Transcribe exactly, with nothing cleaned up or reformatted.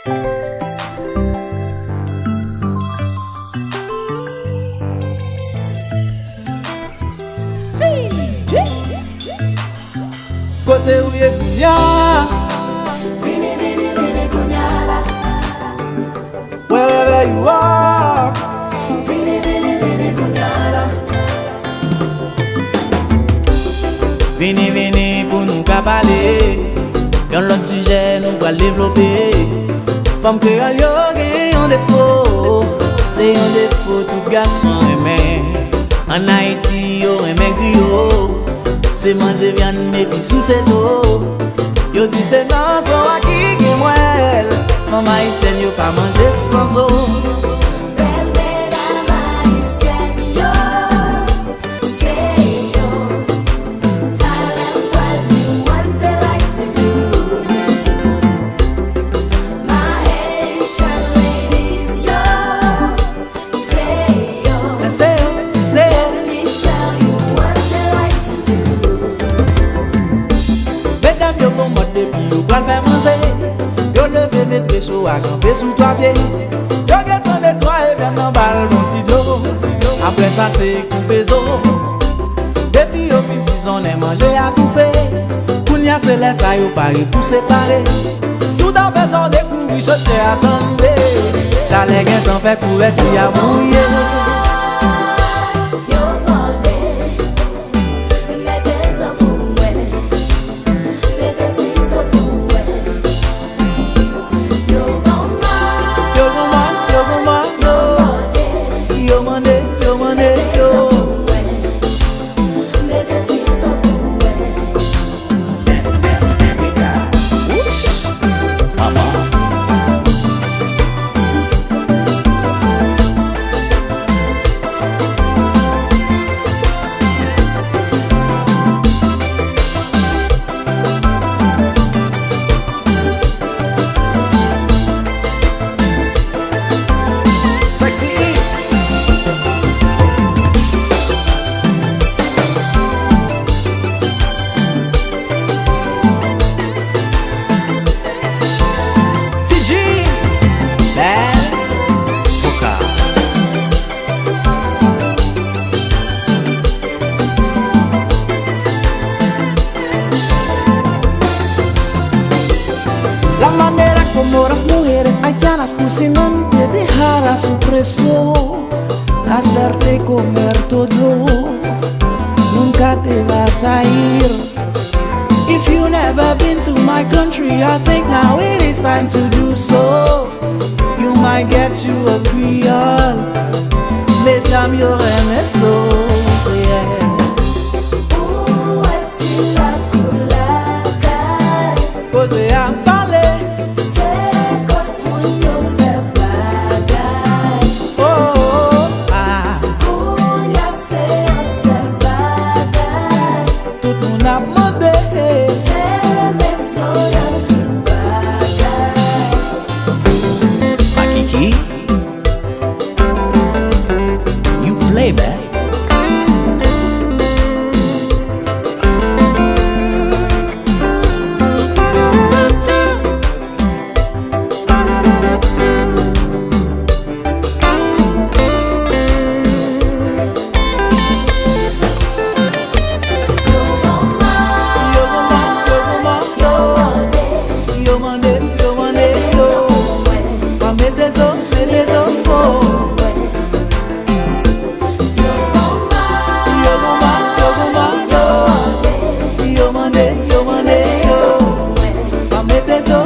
Kote ou ye kounya? Vini, vini, vini kounya la. Wherever you are. Vini, vini, vini kounya la. Vini, vini pou nou ka pale. Yon lòt sijè nou pral devlope. Fanm kreyòl yo gen yon defo. Se yon defo tout gason renmen. Ann Ayiti, yo renmen griyo. Se manje vyann epi souse zo. Yo di se nan zo a ki gen mwèl. Fanm ayisyèn yo pa manje san zo. Bèl medam ayisyèn yo, se yo. Talè m pral di w what they like to do. My Haitian ladies yo. Say yo, say yo, say yo. Let me tell you what they like to do. Medam yo gon mòd depi yo pral fè manje. Yo leve met recho a kanpe sou twa pye. Yo gentan netwaye vyann nan ba l bon ti dlo. Apre sa se koupe zo. Depi yo fin sizonnen manje a toufe. Kounya se lè sa yo pare pou separe. Si w ta fè sa w dekouvri chodyè a tande. Chalè gentan fè kouvèti a mouye. Yo mande, mete zo pou mwen, mete ti zo pou mwen. Yo gon mòd, yo gon mòd, yo gon mòd, yo. Yo mande, yo mande, yo. Mete ti zo pou mwen. Sexy. T G. Bad Vocal. La manera como las mujeres haitianas cocinan te dejará su precio. Hacerte comer todo, nunca te vas a ir. If you never been to my country, I think now it is time to do so. You might get you a Creole. Medam yo renmen so, yeah. Ou wè ti lakou lakay. Koze a pale. Se kot moun yo fè bagay. Oh, oh, oh, ah. Kounya se yon sèl bagay. Tout moun ap mande. Se menm son nan tout bagay. Makiki, you play, man. Yo mande, yo mande, yo. Pa mete zo, mete zo, oh. Yo mande, yo mande, yo. Yo mande, yo mande, yo. Pa mete zo.